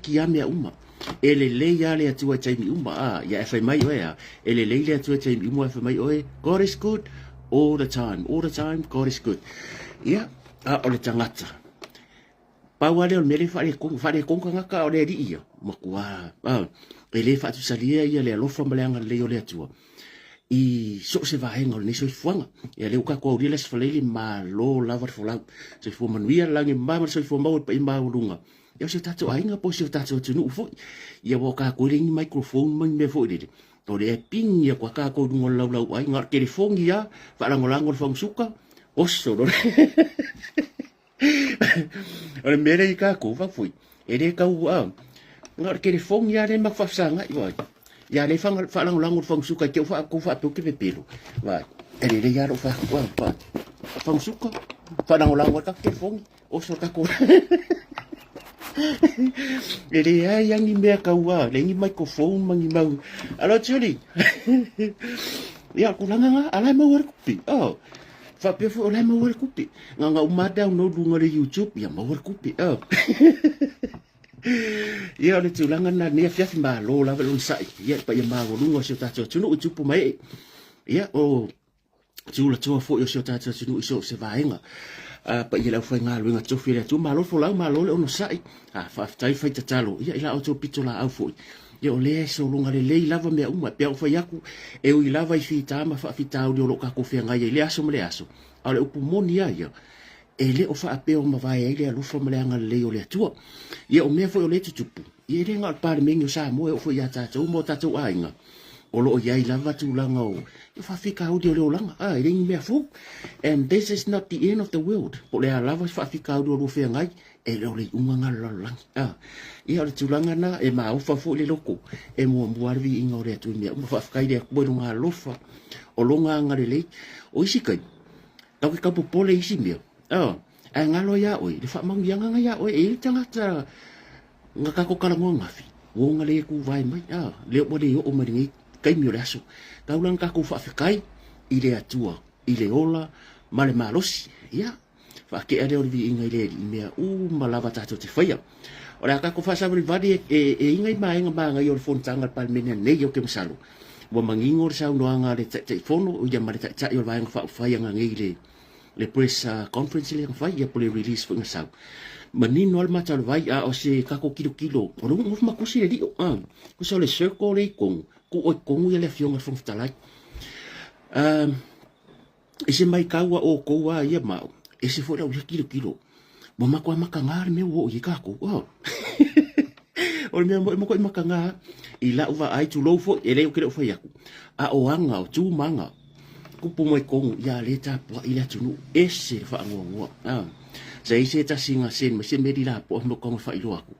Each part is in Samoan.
siaki lava mea uma. E lelei lava le Atua i taimi uma, a, ia e fai mai oe a, e lelei le Atua i taimi uma, e fai mai oe, God is good all the time, all the time, God is good. Ia, a o le tagata, pau lava lea o le mea lea e faaletonu, faaletonu tagata a o le Alii ia, matua, a, e le faatusalia ia le alofa ma le agalelei o le Atua i so o se vaega o lenei soifuaga. Ia lea ua tatou aulia le Aso Faraile, malo lava le folau. Soifua manuia le lagi mama ma le soifua maua i le paia maualuga. Ia o si o tatou aiga po o si o tatou atunuu foi. Ia ua o tatou e leai ni microphone ma ni mea foi lele. O lea e pigi atu a tatou i luga o le laulau ai, na o le telefoni lava, faalagolago le fagasuka, oso loa. O le mea lea i tatou, vau foi, e le tau, a, na o le telefoni lava lea matou faafesagai, vaai. Ia lea faalagolago le fagasuka i te i ua tou faapea ou te pepelo, vaai. E lelei lava lou fai atu, vaai. Fagasuka, faalagolago ai le tatou telefoni. Oso tatou. E leai lava ni mea tau a, leai ni microphone ma ni mau. Alo Julie. Ia, o tulaga na, a la e maua ai le kupi. Oh. Faapea foi o la e maua ai le kupi. Na ona uma lava download luga o le YouTube, ia maua le kupi. Oh. Ia, o le tulaga lena i lenei afiafi, malo lava le onosai. Ia, le paia maualuga o si o tatou atunuu i tupu ma ee. Ia, o tulatoa foi o si o tatou atunuu i so o se vaega. A paia le aufaigaluega tofi a le Atua, malo folau, malo le onosai, a faafetai fai tatalo, ia i la outou pitolaau foi. Ia o lea e sologa lelei lava mea uma, e pei ona fai atu, e ui lava i fita ma faafitauli o lo o tatou feagai ai i lea aso ma lea aso, a o le upu moni lava ia, e le o faapea o mavae ai le alofa ma le agalelei o le Atua. Ia o mea foi o lea e tutupu, Ia e le na o le Palemene o Samoa e oo foi ia tatou ma o tatou aiga, o lo o i ai lava tulaga o faafitauli o le olaga, a, e leai ni mea fou. And this is not the end of the world. Po o le a lava se faafitauli o lua feagai, e le o le iuga lena o le lalolagi. A, ia o le tulaga lena e maofa foi le loto, e muamua lava le viiga o le Atua i mea uma. Faafetai i le Atua i lona alofa, o lona agalelei. O isi taimi, tatou te tau popole i isi mea, a, ae galo ia oe le faamanuiaga lena ia oe. E i ai le tagata Na tatou talanoa ananafi, ua ona le tuvae mai, a, lea ua le oo mai lenei taimi o le aso. Tau la na tatou faafetai i le Atua i le ola ma le malosi. Ia, faatea lea o le viiga i le Alii i mea uma lava tatou te faia. O le a tatou faasavalivali e, e, e i nai vaega manaia o le fonotaga a le Palemene ananei, ou te masalo ua manino le saunoaga a le Taitaifono ia ma le Taitai o le Vaega Faaupufai ananei i le le press conference lea na fai, ia po o le release foi na sau. Manino lava le mata o le vai, a o se tatou tilotilo, o le nofo ma tusi le lio, a, tusa o le circle lea i totonu, tuu ai totonu ia le Afioga i le Fofoga Fetalai. I se maitau a outou a ia ma au, ese foi lau ia tilotilo, ua matua mataga le mea ua oo i ai tatou, a. O le mea moni, e matuai mataga i lau vaai, tulou foi, e leai ou te le o fai atu, a o aga, o tu ma aga, Kupu mai konu, ia le tapuai le atunuu, ese le faanoanoa. A, sa i se tasi na send mai se meli lapoa mo kaunga faailoa atu.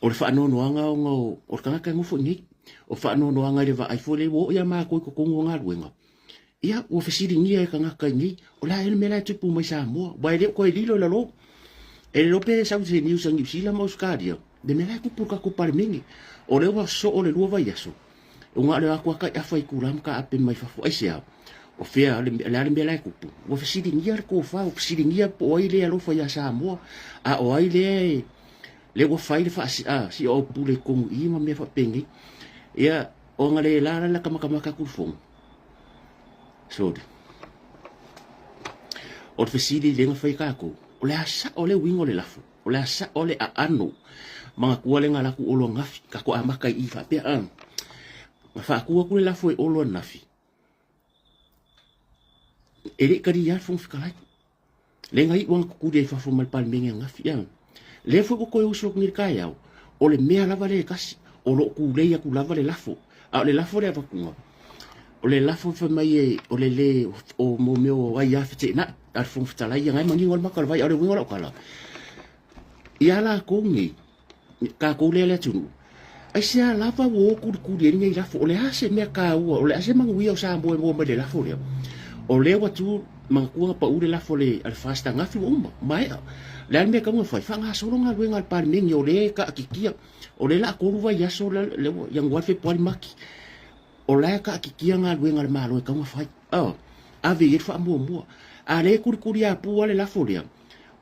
O le faanoanoaga ona o, o le tagata e nofo i nei. O faanoanoaga i le vaai foi lea ua oo ia matou i totonu o galuega. Ia, ua fesiligia e tagata i nei, o le a ea le mea la e tupu mai Samoa, aua e le o toe lilo i lalo. E le iloa pe sau se news a Niu Sila ma Ausetalia, le mea la e tupu i le tatou Palemene. O lea ua soo le 2 vaiaso, Ua na o le o atu lava taiafa i tula ma taape mai fafo. Aisea? O fea, o le a le mea la e tupu? Ua fesiligia le tofa, ua fesiligia po o ai lea e alofa ia Samoa, a o ai lea e, lea ua fai le faasi, a, si o pule i totonu i i ma mea faapenei. Ia, ona le la la la matamata atu le fono. Sorry. O le fesili lea na fai e tatou, o le a sao le uiga o le lafo? O le a sao le aano? Manatua le na alu atu Olo ananafi, tatou amata i i faapea, a. Na faatu atu le lafo e Olo ananafi, e le i talia le Fofoga Fetalai. Lea na iu lava na tutuli ai i fafo ma le Palemene ananafi, a. Lea foi ua toe usu atu nei i le taeao, o le mea lava lea e tasi, o lo o tulei atu lava le lafo. A o le lafo lea e avatuga, o le lafo fai mai e, o le le, o mo mea o aia feteenai a le Fofoga Fetalai, ia na e manino lava le mata o le vai. A o le uiga o lau tala, ia latou nei, tatou lea le atunuu, aisea lava ua o kulikuli ai lenei lafo? O le a se mea taua? O le a se manuia o Samoa e maua mai le lafo lea? O lea ua tu manatua na pau le lafo a le FAST ananafi ua uma, maea. O le a le mea e tatau ona fai? Faagasolo galuega a le Palemene o lea e taatitia. O lea la a 3 vaiaso lea ua Ianuari, Fepuari, Mati. O la e taatitia galuega a le Malo e tatau ona fai. Ave i ai le faamuamua. A lea e kulikuliapu lava le lafo lea,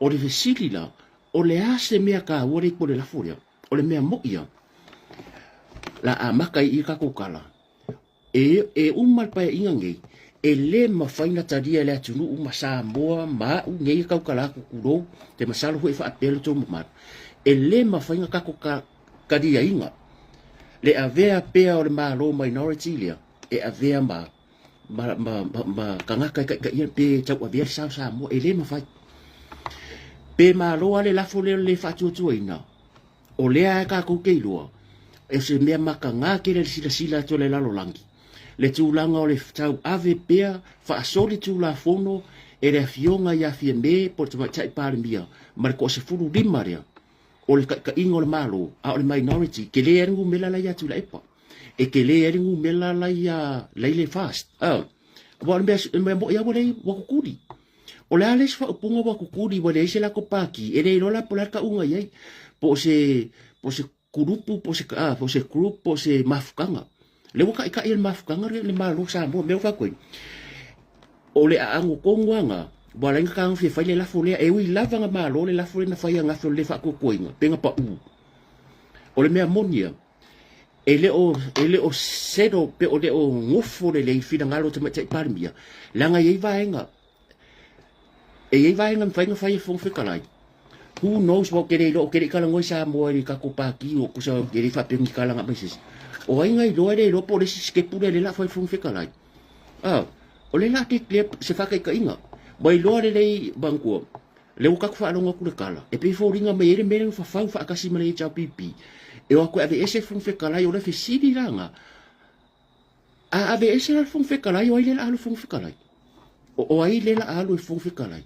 o le fesili la, o le a se mea taua lea i totonu o le lafo lea? O le mea moʻi ia, la amata ai i i tatou tala, e, e uma le paeaiga nei, e le mafai na talia e le atunuu ma Samoa ma au nei e tautala atu tulou, te masalo foi e faapea lo outou mamalu, e le mafai na tatou taliaina le avea pea o le Malo minority lea e avea ma ma, ma, ma, ma tagata e taitaia pe tauavea le sa o Samoa, e le mafai. Pe malo lava le lafo lea o le le faatuatuaina, o lea lava tatou te iloa, o se mea mataga tele le silasila atu a le lalolagi, le tulaga o le tauave pea faasoli Tulafono e le Afioga ia Fiame po o le Tamaitai Palemia ma le toa-15 lea o le taitaiga o le Malo, a o le minority, tele ai le numera la ia Tuilaepa. E tele ai le numera la ia la i le FAST. Ah, aua o le mea, le mea moi lava ua leai, ua tutuli. O le a le isi faaupuga ua tutuli ua leai se latou pati, e le iloa la po o le a le tauga i ai, po o se, po o se kulupu, po o se, ah, po o se group, po o se mafutaga. Lea ua taitai e le mafutaga le, le Malo o Samoa. O le mea ua fai atu ai, o le aano tonu lava lena, ua ala ai ona tagofi e fai le lafo lea, e ui lava na malo le lafo lea na fai ananafi o le le faatuatuaina, pe na pau. O le mea moni ia, e le o, e le o settle pe o le o nofo lelei finagalo o Tamaitai Palemia, leaga e i ai vaega, e i ai vaega e mafai ona fai e Fofoga Fetalai. Who knows, aua ou te le iloa, ou te le i talanoa i Samoa i le tatou Pati, o tusa e le i faapea ni tala na aumai se isi. O ai na iloa e le iloa po o le isi sitepu lea o lea o le a fai e le Fofoga Fetalai. Ah, o lea o le a declare se faataitaiga. Ua iloa lelei manatua, lea ua tatou faalogo atu le tala, e pei e foliga mai ai le mea lea na fafau faatasi ma le HRPP, e o atu e aveese le Fofoga Fetalai, o le fesili la lena, a aveese la le Fofoga Fetalai, o ai lea o le a alu i le Fofoga Fetalai? O, o ai lea o le a alu i le Fofoga Fetalai?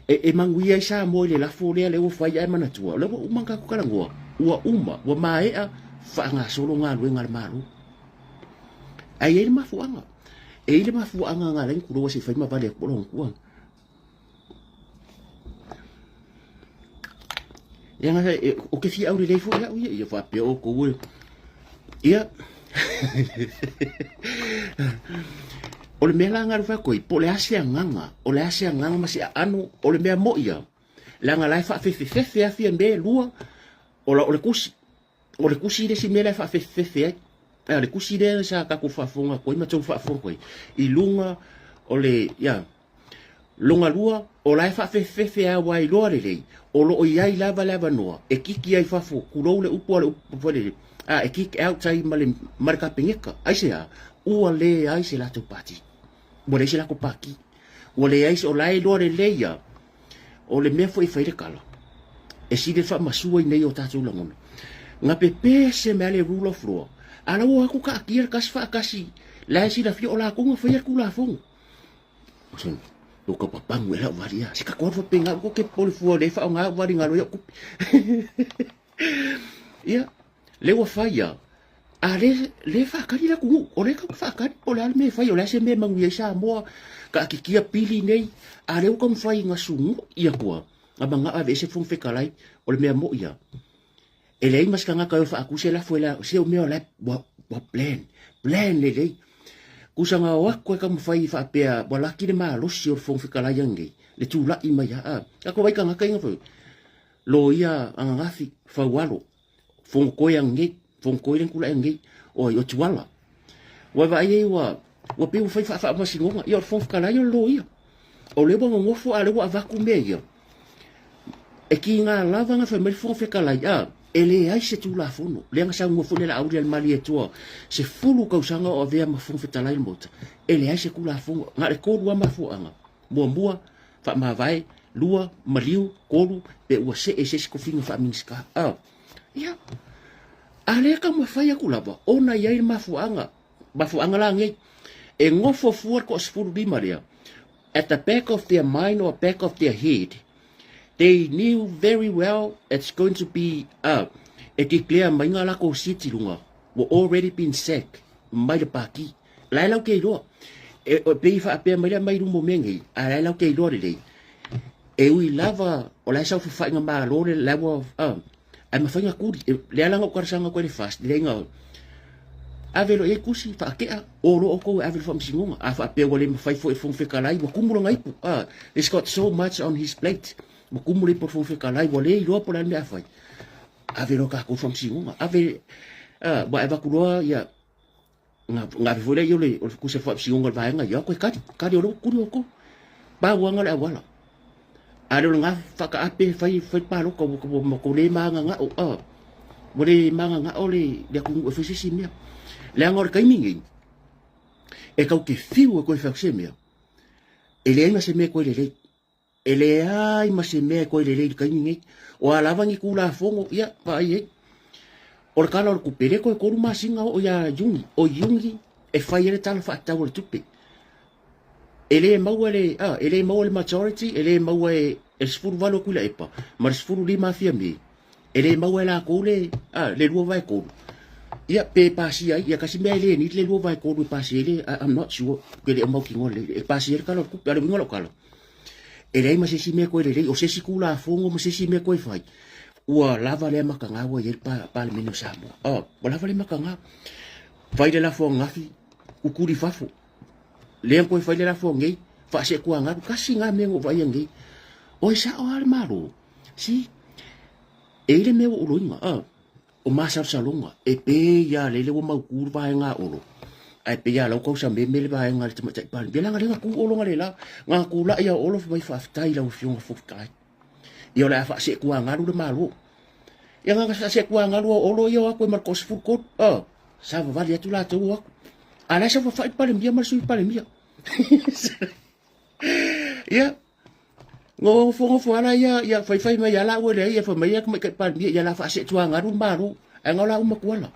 E, e manuia ai Samoa i le lafo lea, lea ua fai ae manatua, o lea ua uma ona tatou talanoa, ua uma, ua maea faagasolo galuega a le Malo. Ae i ai le mafuaaga. E i ai le mafuaaga na ala ai ona tuloua se i fai ma vale atu po o lona tua. Ia na o ke fia aulelei foi au ia, ia faapea outou e. Ia. O le mea la na alu fai atu ai, po o le a se agaga, o le a se agaga ma se aano, o le mea moi ia, leaga la e faafefefefe lava Fiame lua, o la o le tusi. O le tusi le isi mea la e faafefefefe ai. A le tusi lea sa tatou faafofoga atu ai ma tou faafofoga atu ai i luga o le, ia, Lona lua, o la e faafefefefe lava ua iloa lelei, o lo o i ai lava le avanoa e kiki ai i fafo, tulou le upu a le upu foi lele, a e kick out ai ma le, ma le Kapeneta. Aisea? Ua leai se latou pati. Ua leai se latou pati. Ua leai se, o la e iloa lelei lava, o le mea foi e fai le tala, e sili le faamasua i nei o tatou lagona. Na pepese mai lava le rule of law, a la ua o atu taatia le tasi faatasi, la e silafia o latou na faia le Tulafono. Ua tau papagu e lau vali a. Se ka koru faapena ua ke popole fua le faaaoga au vali galo ai au tupe. Ia, le ua fai a, a le, le faatali le atunuu, o lea tatou te faatali po o le a le mea e fai, o le a se mea e manuia ai Samoa, taatitia pili nei, a lea ua taumafai ina sunu'i atu lava, na manao e aveese le Fofoga Fetalai, o le mea moi lava, E leai ma se tagata e o e faatu se lafo e la, se o mea o la ua, ua plan, plan lelei. Kusa na o atu e taumafai faapea ua laki le malosi o le Fofoga Fetalai anei, le tulai mai a, a. Tatou vaai tagata ia na fai, loia ananafi, faualo, fonotoe anei, fonotoe lea na tulai anei, o ai, o Tuala. Ua vaai ai ua, ua pei ua fai faafaamasinoga, ia o le Fofoga Fetalai o le loia. O lea ua nonofo a o lea ua avatu mea ia. E kiga lava na fai mai le Fofoga Fetalai, a, e leai se Tulafono. Lea na saunoa foi le Laauli a le Malietoa, 10 tausaga o avea ma Fofoga Fetalai o le Maota, e leai se Tulafono. Na o le tolu lava mafuaaga. Muamua, faamavae, lua, maliu, tolu, pe ua see i se isi tofiga faa-Minisita. A, ia, a lea taumafai atu lava ona i ai le mafuaaga, mafuaaga la nei, e nofo fua le toa-15 lea, at the back of their mind or back of their head, they knew very well it's going to be a e declare mai ngā lako seat i lunga were already been sacked mai le pāti. La e lau ke iloa. E, e pei whaapea mai le mai rumo mea nei, a la e lau ke iloa lelei. E ui lava, o la e sau whawhainga mālo le la ua, ai mawhai ngā kuri. E, le ala ngā ukarasanga koe le fast, le ngā, ave lo e kusi, whaakea, o lo o kou e ave le whaamsingonga. A whaapea ua le mawhai fo e Fofoga Fetalai, ua kumu lona ipu. He's got so much on his plate. Ua kumu le ipu o le Fofoga Fetalai, ua le iloa po o le a le mea a fai. Ave loa tatou faamasinoga, ave, ua e avatu loa ia, na ave foi lea o le kusa faamasinoga o le vaega ia, toe kali, kali o lea ua tuli outou. Pau lava na o le auala. A le o lena faataape fai fai le palota ua matou le mananao, ua le mananao le atunuu e fai se isi mea. Leaga o le taimi lenei, e tatou te fiu e toe fai atu se mea, e leai ma se mea e toe lelei. E leai ma se mea e toe lelei i le taimi lenei. O a lava ni Tulafono, ia, vaai i ai. O le Tala o le Tupe, lea toe 3 masina oo ia Iuni. O Iuni e fai ai le Tala Faatatau o le Tupe. E le maua le, a, e le maua le majority, e le maua e, e le 18 o Tuilaepa ma le 15 a Fiame. E le maua e latou le, a, le 2/3. Ia, pe pasia ai, ia kasi mea e le need le 2/3 e pasia ai le, I'm not sure, pe le o mautinoa lelei, e pasia ai le Tala o le Tupe. A o le uiga o lau tala, E leai ma se isi mea koe lelei, o se isi Tulafono ma se isi mea koe fai, ua lava lea mataga ua i ai le Palemene o Samoa. Oh, ua lava lea mataga. Fai le lafo ananafi, kukuli fafo. Lea koe fai le lafo anei, faasetuagalu, kasi ngā mea na ou vaaia nei. Oi sao lava le Malo. Si, e i le mea ua ou loiga, ah, O masalosaloga, e pei lava lele ua mautu le vaega a Olo, ae pei lava la ua tausameme le vaega a le Tamaitai Palemia, leaga lea na tu Olo analeila, na tulai lava o Olo fai mai faafetai i lau Afioga Fofoga Fetalai. Ia o le a faaseetuagalu le Malo. Ia na faaseetuagalu lava o Olo ia o atu ai ma le toa-13, a, savavali atu latou o atu. A o la e saofafai le Palemia ma le Sui Palemia. Ia, Nofonofo lava ia, ia faifai mai lava laua leai, ia fai mai ia tamaitai Palemia, ia la faaseetuagalu le Malo, ae na o la uma tuala.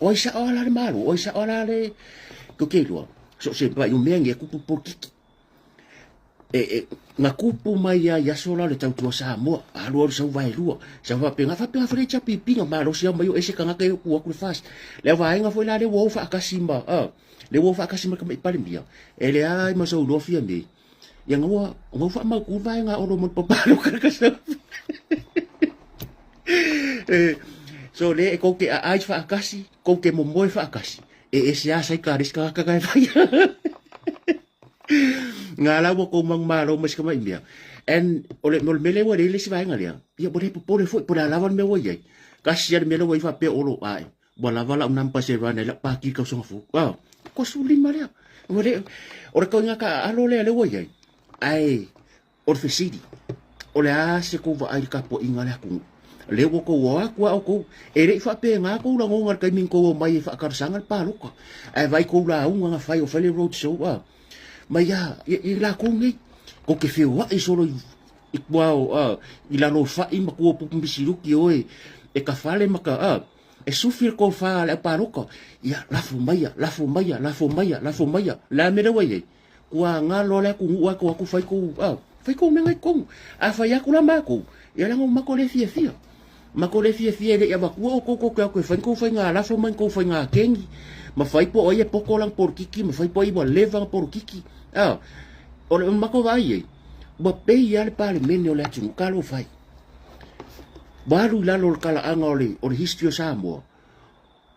O ai sao lava la le Malo, o ai sao la le... Tou te iloa, so o se vai o mea nei e tupu polokiki. E, e, na tupu mai lava i aso la o le tautua Samoa, alu alu sau vaelua, sau faapena, faapena foi le HRPP na malosi lava mai o ese tagata ia tu atu le FAST. Le vaega foi la lea ua o faatasi ma, a, lea ua o faatasi ma le tamaitai Palemia, e leai ma sou iloa fia nei. Ia na ua, na ua faamautu le vaega a Olo mo le papalo kaka sau. Eh, so le e kou te aai faatasi, kou te momoe faatasi, e ese a sai ka le tagata ka e fai. Ngā la ua kou manumalo ma si tamai mea. And o le, o le mea lea ua leai le isi vaega lea, ia ua le popole foi, po o le a lava le mea ua i ai. Kasi lava le mea lea ua i ai faapea Olo, ae, ua lava lau number se run ai lau pāki i le tausaga fou. Ah, 25 lea. Ua le, o le tauiga taaalo lea lea ua i ai. Ae, o le fesili, o le a se kou vaai i le tapuaiga a le atunuu? Lea ua tou o atu lava outou, e le i faapena tou lagona i le taimi na tou omai e faatalosaga le palota. Ae vaai tou lauga na fai o fai le road show, ah, mai a, i, i latou nei, tou te feoai solo i, i tua o, ah, i lalo o fai ma tua o pupu misiluki oe, e ka fale ma ka, ah, E sufi le tofa a le au palota, ia lafo maia, lafo maia, lafo maia, lafo maia. O le a mea lea ua i ai? Ua galo le atunuu ae tou atu fai tou, a, fai tou mea i totonu. A fai atu la matou, ia leaga ua matou le fiafia. Matou le fiafia e le i avatua outou tou te o atu e fai ni tou faiga lafo ma ni tou faiga keni, ma fai po o ai e poto lana polokiki, ma fai po o ai ua leva lana polokiki. A, o le matou vaai i ai, ua pei lava le Palemene o le atunuu, talofa e. Ua alu i lalo o le talaaga o le, o le history o Samoa,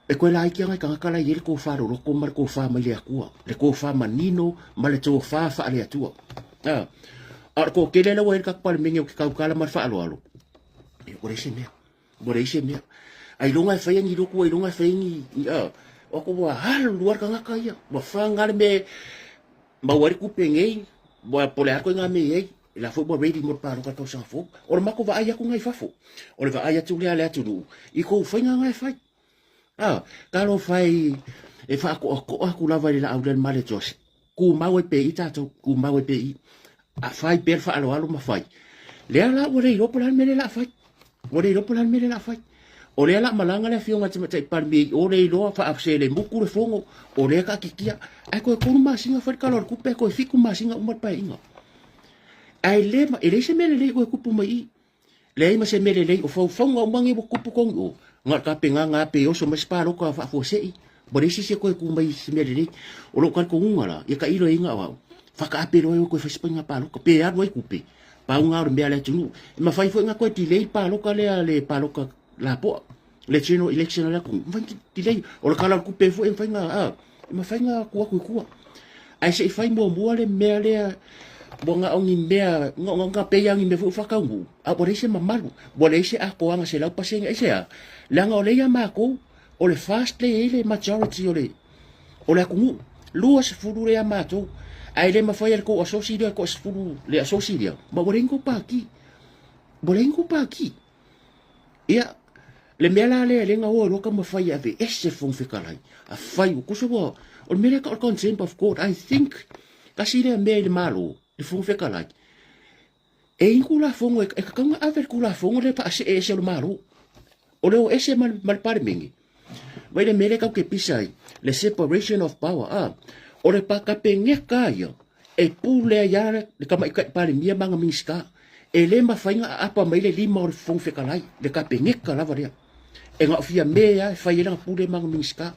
e toe laiti lava nai tagata la e i ai le tofa loloto ma le tofa mai le Atua, le tofa manino ma le tofa faale-Atua. A, a o le toatele la ua i ai le tatou Palemene ou te tautala ma le faaaloalo, ia ua leai se mea, ua leai se mea. Ailoga e faia ni lotu, ailoga e faia ni, ni a, o aku ua alu lava le tagata ia, ua faga le mea e maua ai le tupe nei, ua po o le a ituaiga mea e i ai, E la foi ua ready mo le palota i le tausaga fou. O le matou vaai atu lena i fafo. O le vaai atu lea a le atunuu i kou faiga na e fai. A, talofa e, e faatoatoa atu lava i le laau lea le male Josh. Tumau ai pea i i tatou, tumau ai pea i i. A fai pea le faaaloalo ma fai. Lea la ua le iloa po o le a le mea lea o le a fai. Ua le iloa po o le a le mea lea o le a fai. O lea la malaga le afioga i le Tamaitai Palemia i o le iloa faaselemutu le fono, o lea taatitia. Ae toe 3 masina fai le Tala o le Tupe, toe 7 masina uma le Paeaiga. Ae le, e leai se mea lelei o toe tupu mai i i. Leai ma se mea lelei, o faufauga uma nei ua tupu tonu i o, na o le tapenaga lava pe oso mai se palota faafuasei, ua leai se isi e toe tu mai i se mea lelei. O lou talitonuga la, ia tailo i ai na o au, faataape loa e o toe fai se faiga palota, pe alu ai tupe, pau na o le mea a le atunuu. E mafai foi ona toe delay le palota lea, le palota lapoa, le general election a le atunuu, e mafai ona delay. O le Tala o le Tupe foi e mafai ona, a, e mafai ona tuu atu i tua. Ae se i fai muamua le mea lea Ua na o ni mea, na, na pei lava o ni mea foi ua faataunuu, a ua leai se mamalu, ua leai se atoaga 100%. Aisea? Leaga o lea ia matou, o le FAST lea e i ai le majority o le, o le atunuu, 20 lea ia matou. Ae le mafai e le tou asosi lea toa 10 le asosi lea, ma ua leai ni tou pati. Ua leai ni tou pati. Ia, le mea la lea lea na o ai loa taumafai e aveese le Fofoga Fetalai, afai ua tusa ua, o le mea lea e tau o le contempt of court, I think, tasi lea mea i le Malo, le Fofoga Fetalai, e i ai ni Tulafono e tatau ona ave le Tulafono lea e faasee ese o le Malo. O le o ese ma le Palemene, vai le mea lea tatou te pisa ai, le separation of power, a, o le Kapeneta ia, e pule ai lava le Tamaitai Palemia ma ana Minisita. E le mafai ona aapa mai le lima o le Fofoga Fetalai, le Kapeneta lava lea. E na o Fiame lava e fai ai lana pule ma ana Minisita.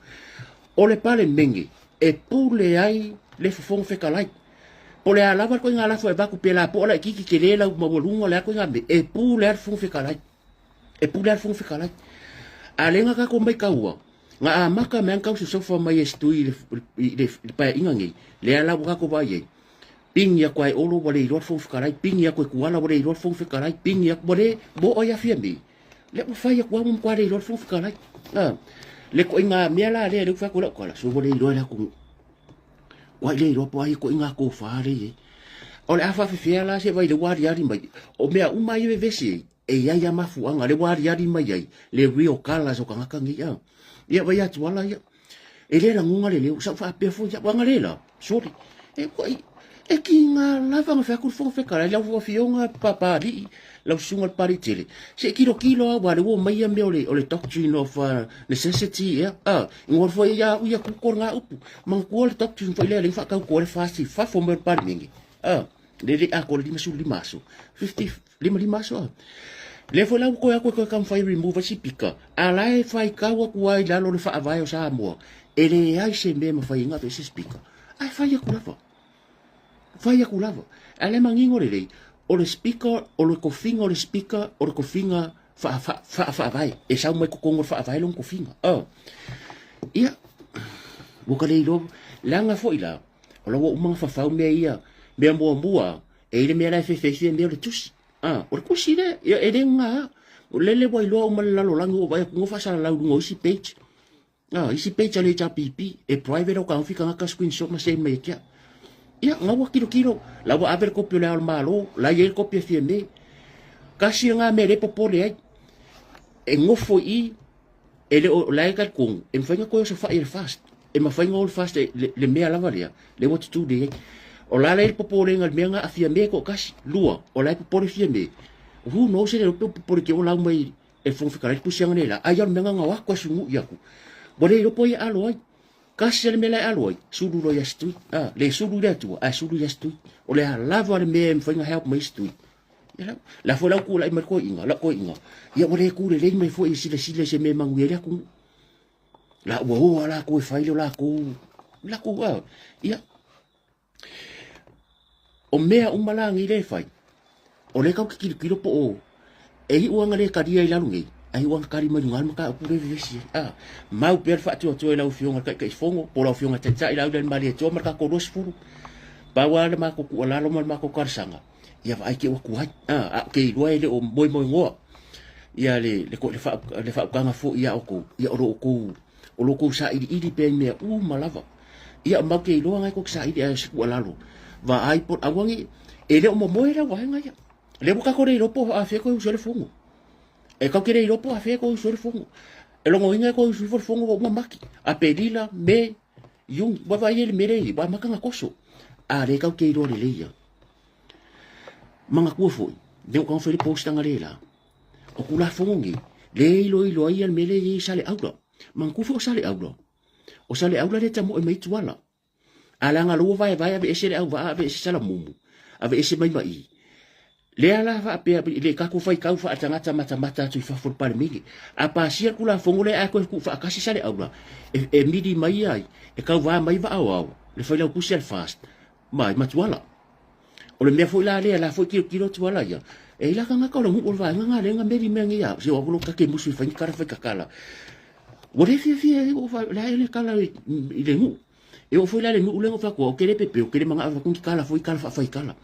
O le Palemene e pule ai le Fofoga Fetalai. Po o le a lava le ituaiga lafo e avatu pe lapoa laitiiti tele lau maualuga o le a ituaiga mea, e pule ai le Fofoga Fetalai. E pule ai le Fofoga Fetalai. A o lea na tatou maitaua, na amata mai lava ona tausosofa mai e se tui i le Paeaiga nei, lea la ua tatou vaai ai, pigi atu lava e Olo ua le iloa le Fofoga Fetalai, pigi atu e Tuala ua le iloa le Fofoga Fetalai, pigi atu, ua le, ua oo ai lava Fiame, lea ua fai atu lava ua matua le iloa le Fofoga Fetalai. A, le ituaiga mea la lea lea ua fai atu ai lau tala, se ua le iloa e le atunuu. Ua le iloa po o ai ituaiga tofa lea e i ai. O le a faafefea la se vai lea ua aliali mai, o mea uma ia e vevesi ai, e i ai lava mafuaaga lea ua aliali mai ai le real colours o tagata nei a. Ia vai atu ala ia. E le lagona le leo, sa ou faapea foi au ana le la, sole. E ua e kiga lava na fai atu le Fofoga Fetalai, lau afioga Papalii, lau susuga i le Papalii tele, se i tilotilo lava aua o lea ua omai ia mea o le, o le doctrine of necessity ea, a, igoa foi ia au ia kuko lena upu. Manatua le doctrine foi lea lea na faatauto ai le FAST i fafo mai o le Palemene, a, le le atoa le 55 aso, 50, 55 aso a. Lea foi la ua toe atu e toe taumafai e remove ai sipika, a la e faitau atu lava i lalo o le faavae o Samoa, e leai se mea e mafai ai ona aveese sipika, ae fai atu lava. Fai atu lava. Ae le manino lelei, o le speaker, o le tofiga o le speaker, o le tofiga faa-faavae. E sau mai totonu o le faavae lona tofiga. Oh. Ia, ua ka le iloa. Leaga foi la, o la ua uma ona fafau mea ia. Mea muamua, e i le mea la e fefe mea o le tusi. Ah, o le tusi lea, ia, e le gā. O lele ua iloa uma le lalolagi ua vaai atu, ua faasalalau i luga o isi page. Ah, isi page a le HRPP, e private au taofi tagata screenshot ma send mai ia te au. Ia, na ua tilotilo, la ua ave le kopi o le Ao o le Malo, la i ai le kopi a Fiame. Kasi lena mea lea e popole ai. E nofo i i, e le o, la e talitonu, e mafai ona toe osofai e le FAST. E mafai ona o le FAST e, le, le mea lava lea, lea ua tutū nei ai. O la la e i ai le popolega i le mea lena a Fiame e toatasi. Lua, o la e popole Fiame. Who knows e le iloa pe ua popole te i ua lau mai e le Fofoga Fetalai le pusiaga nei la, ai o le mea na atu asu nui atu. Ua le iloa po o ai e alo ai. Kasi le mea la e alo ai, sulu loa ia Setui. Ah, le sulu i le Atua, ae sulu ia Setui. O le a lava le mea e mafai ona help mai Setui. Ia la, la foi la u tulai mai le toeaina, lau toeaina. Ia ua le tu lelei mai foi e silasila i se mea e manuia ai le atunuu. La ua o lava latou e fai le latou, latou, ah, ia, O mea uma la nei lea e fai, o lea tatou te tilotilo po o e iu lava na le talia i lalo nei, ae iu lava na tali mai luga le mataupu lea e vevesi ai. A, mau pea le faatuatua i lau Afioga i le Taitaifono po o lau Afioga i le Taitai Laulelemalie ma le tatou 20. Pau lava le matou tuualalo ma le matou talosaga, ia vaai te ua tuai. A, a ou te iloa e le o moemoenoa ia le, le, le, faa, le faautaga foi ia outou, ia o lo outou O lo kou sailiili pea i mea uma lava. Ia mau te iloa ngai kou te saili ae o se tuualalo. Vaai po aua ne e le o momoe lau vaega ia. Lea ua tatou le iloa po o afea koe usu ai le fono. E tatou te le iloa po o afea koe usu ai le fono. E logoina e koe usu ifo le fono ua uma Mati, Aperila, Me, Iuni. Ua vaai ai le mea lea i ua amata ona toso. A lea tatou te iloa lelei ia. Manatua foi, lea ua taumafai le postaga le la. O Tulafono nei, lea e iloilo ai le mea lea e i ai i Saleaula. Manatua foi o Saleaula, o Saleaula lea e tamoe mai ai Tuala. A leaga lea ua vaevae aveese le auvaa aveese Salamumu, aveese mai ma i. Lea la faapea i le tatou faitau faatagata matamata atu i fafo o le Palemene. A pasia le Tulafono lea ae toe tuufaatasi Saleaula, e, e mili mai ai, e tauva mai Vaaoao, le failautusi a le FAST, ma, ma Tuala. O le mea foi la lea, la foi tilotilo atu ala ia, e i la tagata o le nuu o le vaega nga lea na meli mea nei a, se o lo take musu i fai ni kala fai kakala. Ua le fiafia e o fa, la e le kala i le nuu. E o foi la le nuu le ngo fa ko, o kele pepe, o kele manga ava kungi kala foi kala fa fai kala.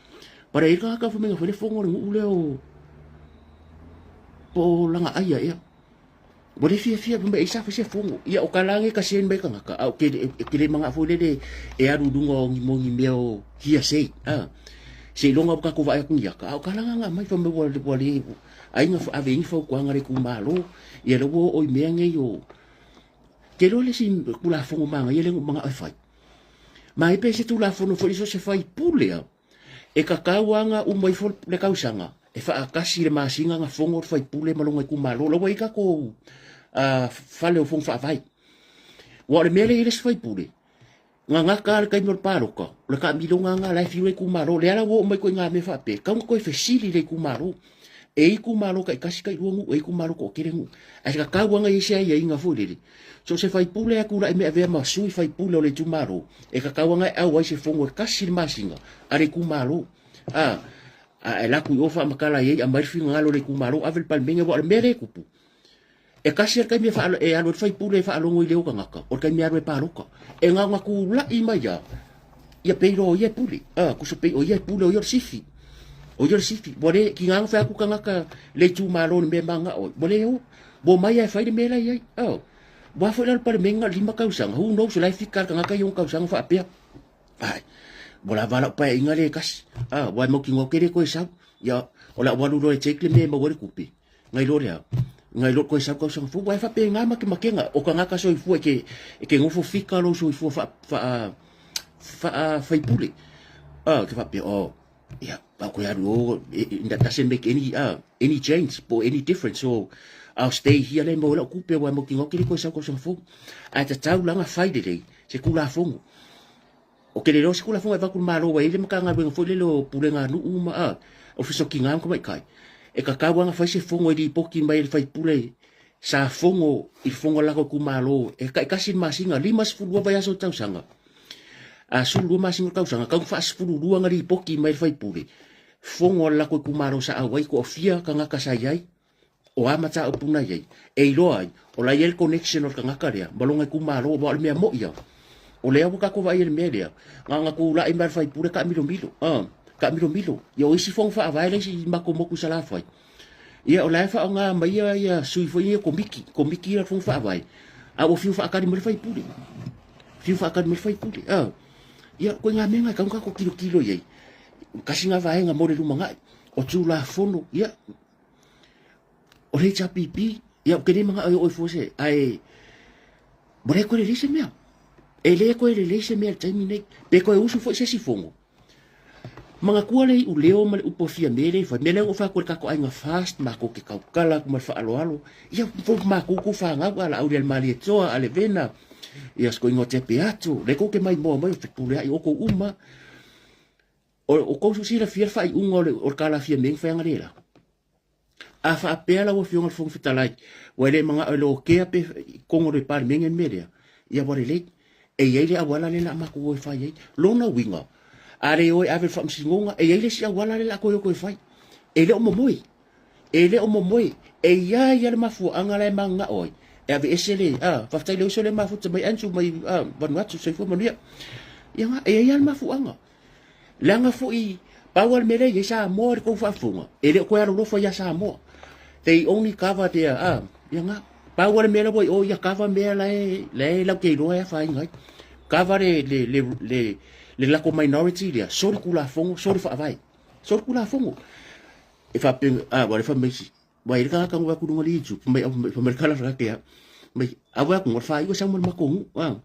But e i ai le tagata fai mai na fai le fono a le nuu lea o po o Lagaaia ea. Ua le fiafia fai mai ai sa fai se fono. Ia o ka la nei ka send mai tagata a o ke ke le manaʻo foi lele e alu i luga o ni mo ni mea o hearsay a. Seiloga ua tatou vaai atu ni ata a o ka la na aumai fai mai ua ua le ai na ave ai ni fautuaga a le itumalo. Ia lea ua oo i mea nei o Te iloa le isi Tulafono manaia lea na ou manao e fai. Ma e pe se Tulafono foi so o se faipule lava, e tatau lava ona uma ifo le tausaga e faatasi i le masina ona fono le faipule ma lona itumalo. La ua i ai tatou fale o fono faavae. Aua o le mea lea e i ai le isi faipule, Gagata lava le taimi o le palota, o le taamiloga lena o la e fiu le itumalo. O lea la ua oo mai ituaiga mea faapea, e tatau ona toe fesili i le itumalo. E i ai itumalo taitasi tailua nuu, e i ai itumalo toatele nuu. Ae tatau lava ona i ai se aiaiga foi lele, so o se sui usufono lava e tulai mai e avea ma sui usufono o le itumalo, e tatau lava ona e auai i se fono e tasi le masina a le itumalo. A, a e alu atu i o faamatala i ai, aumai le finagalo o le itumalo, ave i le Palemene, aua o le mea lea e tupu, E tasi lava le taimi e alu ai le faipule e faalogo i leo tagata, o le taimi e alu ai e palota. E na ona tulai mai lava, ia pei loa o ia e pule. A, tusa pei o ia e pule, o ia o le sifi. O ia o le sifi. Ua le, tiga ona fai atu tagata le itumalo i le mea e mananao ai, ua le o. Ua omai lava e fai le mea la e i ai. A, aua foi la o le Palemene na o le 5 tausaga, who knows o la e fika le tagata i ona tausaga faapea. Ai, ua lava lau paeaiga lea e tasi. A, aua e mautinoa ou te le toe sau. Ia, o le a ou alu loa e take le mea e maua ai le tupe. Ngai loa lea, ngai loa koe sau tausaga fou, ae faapena matematega o tagata soifua e ke, e ke nofo fika lou soifua faa, faa, faa faipule. Ah, te faapea, oh, ia, pau koe alu o, that doesn't make any, any change, po any difference, so, I'll stay here le maua lau kupe, aua e mautinoa ke le koe sau tausaga fou. Ae tatau la ona fai lelei se Tulafono. O ke le iloa se Tulafono e avatu i le Malo ua i ai le Matagaluega foi lele o Pulega a Nuu ma a Ofisa o Tina ma Tamaitai, e tatau lava ona fai se fono e lipoti mai e le faipule sa fono i le fono a le latou itumalo e taitasi le masina, 52 vaiaso o le tausaga, a 12 masina o le tausaga, tatau ona faa-12 ona lipoti mai e le faipule fono a le latou itumalo sa auai, toafia tagata sa i ai. O a mataupu na i ai, e iloa ai, o la e i ai le connection o le tagata lea ma lona itumalo, aua o le mea moni lava, o lea ua tatou vaai i le mea lea, na ona tulai mai lava le faipule taamilomilo, taamilomilo. Ia o isi fono faavae la e i matou motu i Salafai, ia o la e faaaoga mai ia sui foi ia komiti, komiti ia o le fono faavae, a ua fiu faatali mai le faipule, fiu faatali mai le faipule. Ia, ituaiga mea na e tatau ona tatou tilotilo i ai, tasi lena vaega mo le lumanai, o Tulafono, ia, O le HRPP, ia ou te le manao e oo ifo se, ae ua le toe lelei se mea. E le toe lelei se mea i le taimi nei. Pe toe usu foi se isi fono. Manatua le iuleo ma le upu a Fiame lea e fai. Mea lea na ou fai atu ai i le tatou aiga FAST, matou te tautala atu ma le faaaloalo. Ia, fou matou tou fanau, a Laaulialemalietoa, a Levena, ia Sikoiga o Tepeato, lea tou te maimoa mai o Fepuleai, o outou uma. O outou silafia le faaiuga o le tala a Fiame na fai analeila? A faapea lau Afioga i le Fofoga Fetalai, ua e le manao e lokea pe i totonu o le Palemene le mea lea, ia ua lelei. E i ai le auala lea o le a matou o e fai ai. Lona uiga, a le o e ave i le faamasinoga, e i ai le isi auala lea o le a toe o toe fai. E le o momoe. E le o momoe. E i ai lava le mafuaaga la e mananao ai e aveese le, a, faafetai i le uso lea e mafuta mai Andrew mai Vanuatu, soifua manuia. Ia, e i ai lava le mafuaaga. Leaga foi, pau lava le mea lea e i ai Samoa i le tou faafofoga, e le o toe alolofa ia Samoa. They only cover their, ah, ia nga. Pau lava le mea la ua i o, ia cover mea la e, la e latou te iloa e afaina ai. Cover le, le, le, le, le latou minority lea, soli Tulafono, soli Faavae. Soli Tulafono. E faapea, ah, ua le fai mai isi, Ua i le tagata na atu luga le YouTube, fai mai, fai mai le kala laka ia, mai, awe atu, ngā whai ua sau ma le matou nuu, ah.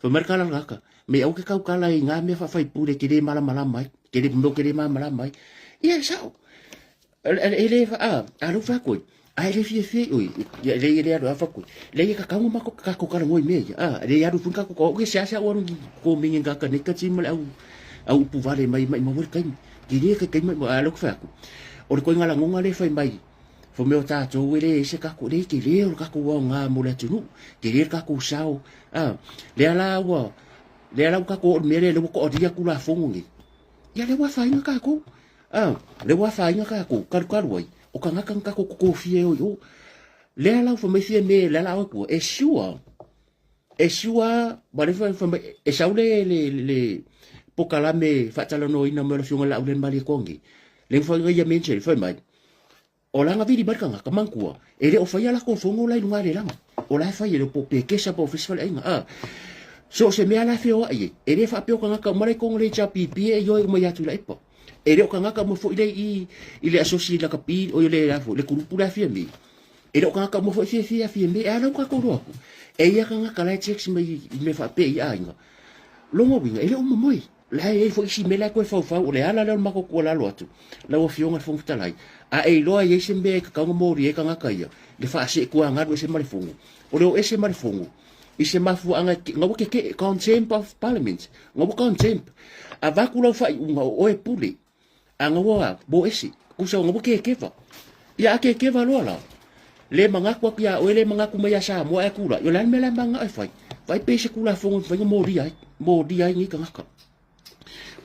Fai mai le kala laka, mai au ke kau kala i ngā mea whawhaipure ke le malamalama ai, ke le mea ke le malamalama ai. Ia, e sao. E le, ah, a lau wha koe, a e le fia fia oi, ia le le alu a wha koe. Le ia ka kaunga mako ka ko kala ngoi mea ia, ah, le alu fun ka ko ko, ke sea sea ua rungi ko mingi ngā ka neka ti ma le au, au upu vale mai mai maua le kaimi. Ki le ke kaimi a lau wha koe. O le koinga lagonga lea e fai mai, fai mai o tatou e leai se kako, leai tele o le kakou aoga mo le atunuu, tele le kakou sao, a, lea la ua, lea la ua kakou oo i le mea lea, lea ua toalia Tulafono nei, ia lea ua afaina tatou, a, lea ua afaina tatou, talutalu ai, o tagata na tatou totofia e o i o. Lea la ua fai mai Fiame, lea la a o atu, e sure, e sure, ma lea fai mai, e sau le, le, le, pokalame faatalanoaina mai o le Afioga i le Laaulialemalietoa lea ua fai ia mention fai mai, o la na vili mai le tagata, manatua, e le o faia latou fono la i luga lelaga. O la e fai e le po pekesa po o ofisa faleaiga. A so o se mea la e feoai ai, e le faapea o tagata uma la i totonu o le HRPP e ioe uma ia Tuilaepa. E le o tagata uma foi le i i le asosi lakapi o le a foi le kulupu le afia mi. E le o tagata uma foi fiafia afia mi e ala u tatou loa atu. E ia tagata la e text mai i mea faapea i aiga. Lona uiga e le o momoe. La e i ai foi isi mea la e toe faufau, o le ala lea o le matou tuualalo atu, lau Afioga i le Fofoga Fetalai, a e iloa e i ai se mea e tatau ona molia ai tagata ia, le faaseetuagalu ese ma le Fono. O le o ese ma le Fono, i se mafuaaga e, na ua tetee, contempt of Parliament, na ua contempt. Avatu lau faaiuga o oe e pule, a na ua o ese, tusa na ua kekeva. Ia a kekeva loa la, le manatu atu ia oe, le manatu mai ia Samoa ae tulai, o le a le mea la e mananao e fai? Vaai pe i se Tulafono e mafai ona molia ai, molia ai nei tagata.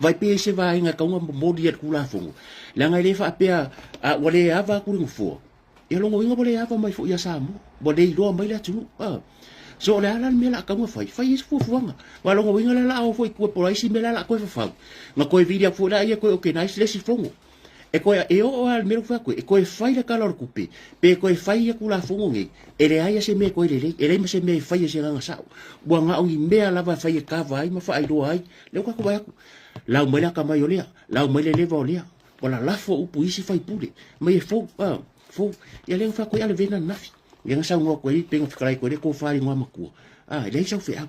Vaai pe i se vaega e tatau ona momoli ai le Tulafono, leaga e le faapea a ua le ava atu le Nofoa, ia lona uiga ua le ava mai foi ia Samoa, ua le iloa mai le atunuu. A. So o le a la le mea o le a tatau ona fai? Fai ai se fuafuaga. Aua o lona uiga la o le a o foi i tua po o a isi mea la o le a toe fafau, ona toe vili atu foi lea toe organize le isi fono. E toe, e oo lava i le mea lea ou te fai atu ai, e toe fai le Tala o le Tupe, pe toe fai ia Tulafono nei, e leai lava se mea e toe lelei, e leai ma se mea e faia i se agaga sao. Ua na o ni mea lava e fai e kava ai ma faailoa ai, lea ua tatou vaai atu, lau mai le atamai o lea, lau mai le leva o lea, ua lalafo upu i isi faipule, mai e fou, a, fou. Ia lea na fai atu ai Alevena ananafi, lea na saunoa atu ai pe na fetalai atu ai le tofa i le igoamatua, a, e leai sau feau.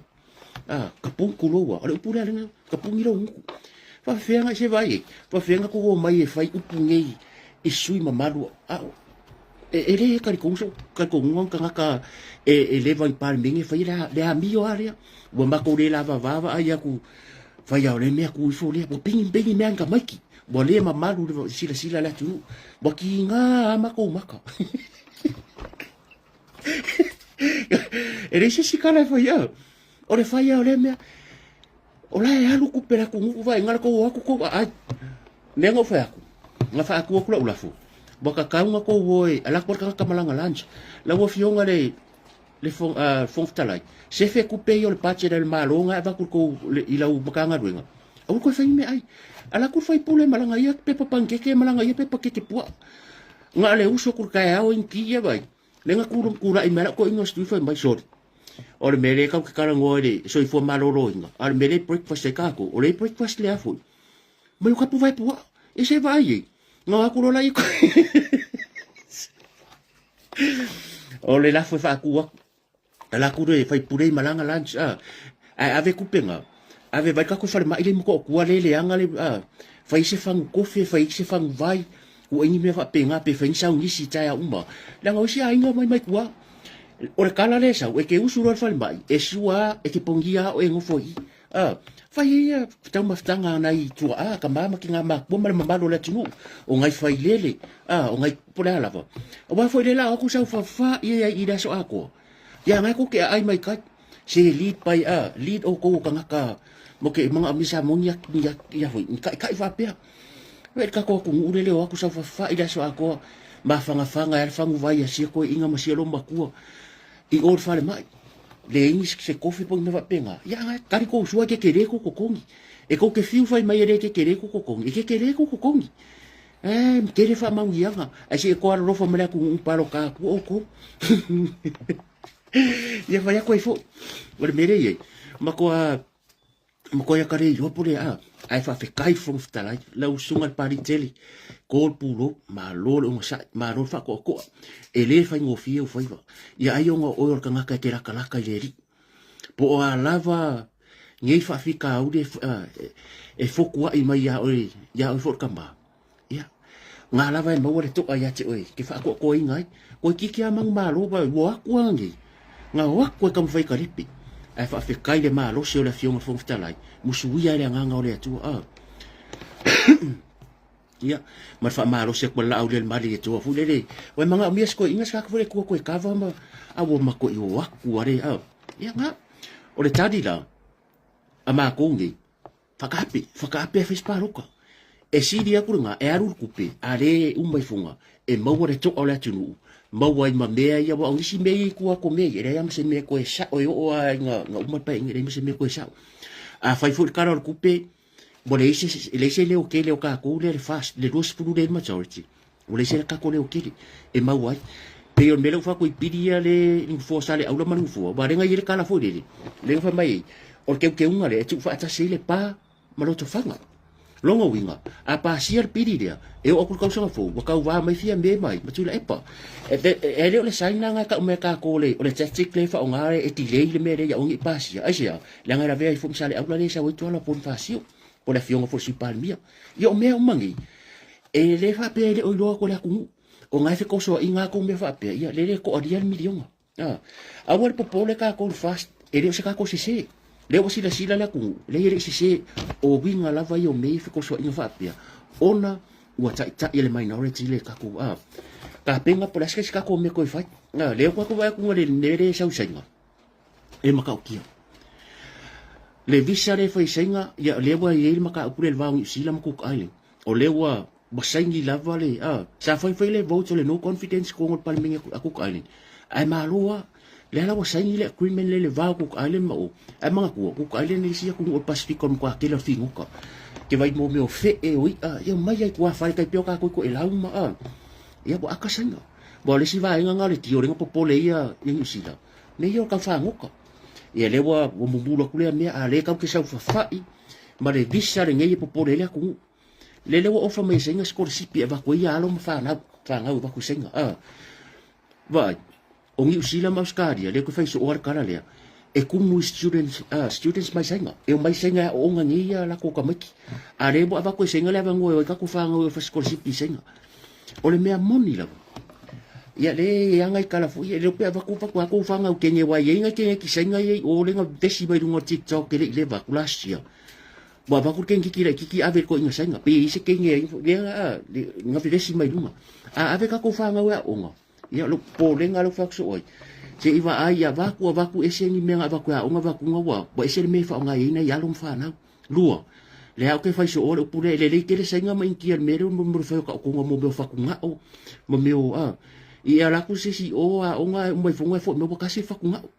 A, ka puni tulou a, o le upu lea lena, ka puni lou gutu. Faafefea na se vaai ai, faafefea na tou omai e fai upu nei i sui mamalu a, e, e le talitonu sou talitonuga o ni tagata e, e leva i Palemene e faia le, le amio a lea. Ua matou le lavava vaai atu, fai a o le mea tu ifo lea, ua pigi pigi mea ni tamaiti. Ua le mamalu le silasila a le atunuu. Ua kiga a matou maka. E leai se isi tala e fai au. O le fai lava o lea mea, o la e alu tupe a le atunuu vaai na o le tou o atu tou aai. Lea na ou fai atu, na faatu atu lau lafo, ua tatau ona tou o e alu atu le tagata ma lana lunch. Lau Afioga i le Fofoga Fetalai, sefe tupe ia o le budget a le Malo na e avatu i le tou, i lau Matagaluega, aua le toe fai ni meaai. Alu atu le faipule ma lana ia pepa panikeke ma lana ia pepa keke puaa. Na o le uso atu i le taeao ini ia vaai. Lea na tulai mai lau toeaina o Steve fai mai, sorry. O le mea lea tatou te talanoa i le soifua maloloina, a o le mea lea e breakfast ai tatou, o lea e breakfast lea foi. Mai o kapu vai puaa. E se vaai ai. Na o atu loa la ia. O le lafo e faatu atu. Ala atu le faipule i malaga lunch a. Ae ave tupe na. Ave vai tatou falemai le i Motootua le leaga le a. Fai se fagu kofe, fai se fagu vai. Ua ni mea faapena pe fai ni saunisi i taeao uma. Leaga o isi aiga mai mai tua. O le tala lea e sau, e te usu loa i le falemai, e sua a, e te pogia a oe e nofo i i. A, fai ai ia taumafataga a nai tuaa, tama ma tina matua ma le mamalu o le atunuu, o nai failele, a, o nai po o le a lava. Aua foi lea la o atu sau fafa ia i le aso atoa. Ia ngai ko ke aai mai kai. Se lead by a, lead outou o tagata mo ke manaomia sa moni atu ia, ia foi, ni kaikai faapea. Wei le tatou atunuu lele o atu sau fafa i le aso atoa, mafagafaga ai le faguvai a sia toeaiina ma sia loomatua i o i le falemai. Leai ni se kofi po o ni mea faapena. Ia na tali kou sua e kekele kou totogi. E kou te fiu fai mai e le kekele kou totogi, e kekele kou totogi. E tele faamanuiaga, ae se i toa alolofa mai le atunuu paloka atu outou. Ia fai atu ai foi. O le mea lea e i ai, matua matua ia ka le iloa po o le a, ae faafetai le Fofoga Fetalai, lau Susuga i le Papalii tele, ko le pulou, malo le onosai, malo le faatoatoa, e le faigofie ou faiva. Ia ai ona o oe o le tagata e te latalata i le Alii. Po o a lava nei faafitauli e fotuai mai ia oe, ia oe foi le tama, Ia, ngā lava e maua le to'a ia te oe, ke whaakoakoainga ai. Koe kiki a mangu malo vai, ua aku a nei. Ngā o aku e taumawhai ka ripi. Ae whaawhekai le malosi o le Afioga Fofoga Fetalai, musuia e le agaga o le Atua. A. Ia, ma le whaamalosi atu a le laau le mali e toa foi lele. Wai manga o mia se koe inga se kaka foi le tua koe kava ma a ua mako i o aku are. A. Ia, ngā. O le tali la, a mākou nei, Whakaape, whakaape a Face Pāloka. E sili aku le ngā, e aru le kupe, a le uma i funga, e maua le to'a o le atunuu, maua ai ma mea ia, wa o nisi mea ia i tua atu o mea ia, e leai lava ma se mea koe sa'o e oo a i nga, nga uma le paeaiga, e leai ma se mea koe sa'o. A fai foi le tala o le tupe, Ua leai se, e leai se leo tele o tatou lea le FAST, le 20 lea majority. Ua leai se tatou leo tele e maua ai. Pei o le mea lea ua fai atu i pili ia le i nofoa o Saleaula ma le nofoa, aua lea na i ai le tala foi lele, lea na fai mai ai, o le teuteuga lea e tuufaatasi ai Lepa ma Lotofaga. Lona uiga, a pasia le pili lea, e oo atu i le tausaga fou, ua tauva mai Fiame mai ma Tuilaepa. E, e, e le o le sign lena e tau mai e tatou le, o le tactic lea e faaaoga e delay le mea lea ia aua ne i pasia. Aisea? Leaga e lavea ai foi ma Saleaula lea e sau ai Tuala Ponifasio, po o le afioga foi i le Sui Palemia. Ia o mea uma nei, e le faapea e le o iloa atu e le atunuu. O na e fetosoaina atu mea faapea, ia lele e toalia le miliona. A, aua le popole tatou i le FAST, e le o se tatou sese. Lea ua silasila le atunuu, leai e le i sese. O uiga lava ia o mea ia fetosoaina faapea, ona ua taitai e le minority le tatou a, tapena po o le a se isi tatou mea toe fai. A, lea ua tatou vaai atu i le mea lea e sau i Saina, e matautia. Le visa lea e fai i Saina, ia lea ua i ai le mataupu lea i le va o Niu Sila ma Cook Island. O lea ua ua saini lava le a sa fai fai le vote o le no confidence i totonu o le Palemene a Cook Island ae malo lava. Lea la ua saini le agreement lea i le va o Cook Island ma o. Ae manatua, Cook Island e isi atunuu o le Pasefika o le matua tele o le figota. Ke vai mo mea o fee, o i'a, ia omai lava i tuafale tai pei o tatou i Toelau ma a. Ia ua aka Saina. Aua o le isi vaega lena o le tio lea na popole ai ia Niu Sila, mea ia o le tau fagota. Ia lea ua mumulu atu lea mea, a o lea tatou te saufafai ma le visa lenei e popole ai le atunuu. Lele ua ofa mai e Saina sikolasipi e avatu ai ia alo ma fanau, fanau e avatu i Saina. A, vaai, o Niu Sila ma Ausetalia, lea toe fai sooa le tala lea, e tumu i students, students mai Saina. E omai Saina e aooga nei ia latou tamaiti. A lea ua avatu e Saina le avanoa e o ai tatou fanau e ofa sikolasipi i Saina. O le mea moni lava, ia le e aga i tala foi, e le o pe avatu avatu a tou fanau kene aua e i ai nai kene ki Saina ia i o lea na vevesi mai luga o TikTok e le i leva atu last year. Ua avatu le kenekiti laititi ave i le toeaina Saina, pe i ai se kene ai lea na vevesi mai luga. A ave tatou fanau e aoga, ia o lou popolega lea ua fai atu soo ai, se i vaai avatu avatu ese ni mea na avatu e aoga avatuga ua ua ese le mea e faaaoga ai nai alo ma fanau. Lua, lea ou te fai soo le upu lea, e lelei tele Saina ma Initia i le mea lea mo le fai o taotoga mo mea o fatugao ma mea o a. I ala atu se isi i o aoga ae uma ifoga e foi mai ua tasi le fatugao.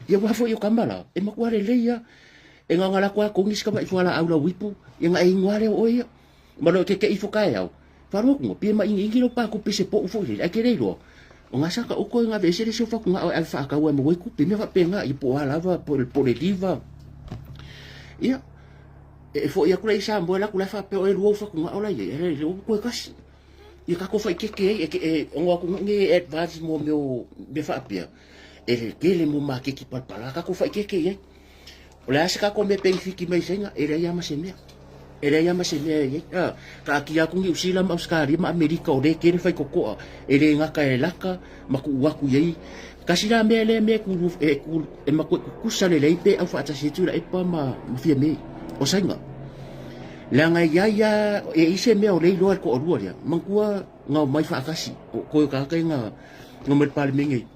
Ia aua foi o tama la, e matua lelei lava. E na ona lako lava togi si tamai fualaau lauipu, ia ona e inu lava lea o oe ia. Ma le te tei ifo taeao, faalogo atu, pei e mainiini lou pakupe i se pou foi lele, ae te le iloa, o na sa taoto e na aveese le isi o fatugao e ave faatau ai maua ai tupe, mea faapena, ia po o a lava, po o le liva. Ia, e foi atu la i Samoa, alu atu la e faapea, o e lua ou fatugao la e i ai, ae le ua toe tasi. Ia tatou faitete ai, e ono atu nei e advance mo mea o mea faapea, e le tele mo maketi palapala, tatou faitete i ai. O le a se tatou mea penefiti mai Saina, e leai lava ma se mea. E leai lava ma se mea e i ai. A, taatia atu Niu Sila ma Ausetalia ma Amerika o lea e tele faitotoa, e le gata e laka ma tuu atu i ai. Tasi la mea lea mea e kulu, e kulu, e matua tutusa lelei pe aufaatasi ai Tuilaepa ma, ma Fiame o Saina. Leaga e iai a, e i se mea o lea iloa e le toalua lea, manatua na omai faatasi, o koe o tagata ia na, na omai i le Palemene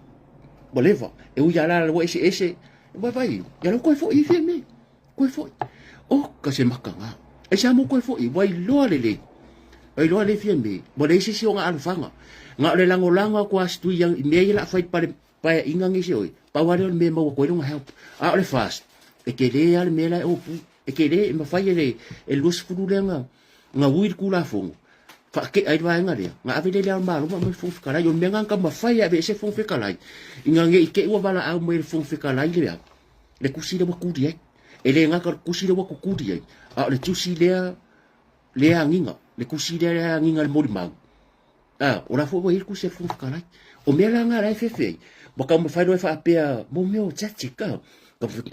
ua leva. E ui lava la ua eseese, ua vai, ia la ua toe foi i Fiame, toe foi. Oka se makaga. Aisea mo toe foi, ua iloa lelei. Ua iloa lelei Fiame, ua leai se isi o ona alofaga. Na o le lagolago atu a si Tui i mea ia o le a fai i le Paeaiga nei se oi, pau lava lea o le mea e maua atu ai lona help. A o le FAST, e tele lava le mea la e opu. E tele, e mafai e le 20 lea na, na ui le Tulafono, faatea ai le vaega lea, na ave lea i le Ao o le Malo ma aumai le Fofoga Fetalai. O le mea lena na taumafai e aveese le Fofoga Fetalai, ina ne i te i ua valaau mai e le Fofoga Fetalai le a, le tusi lea ua tuli ai. E le gata o le tusi lea ua tutuli ai, a o le tusi lea, lea agiga, le tusi lea e agiga i le molimau. A, o la foi ua i ai le tusi a le Fofoga Fetalai. O mea la na la e fefe ai, ua taumafai loa e faapea, mo mea o tactic, a,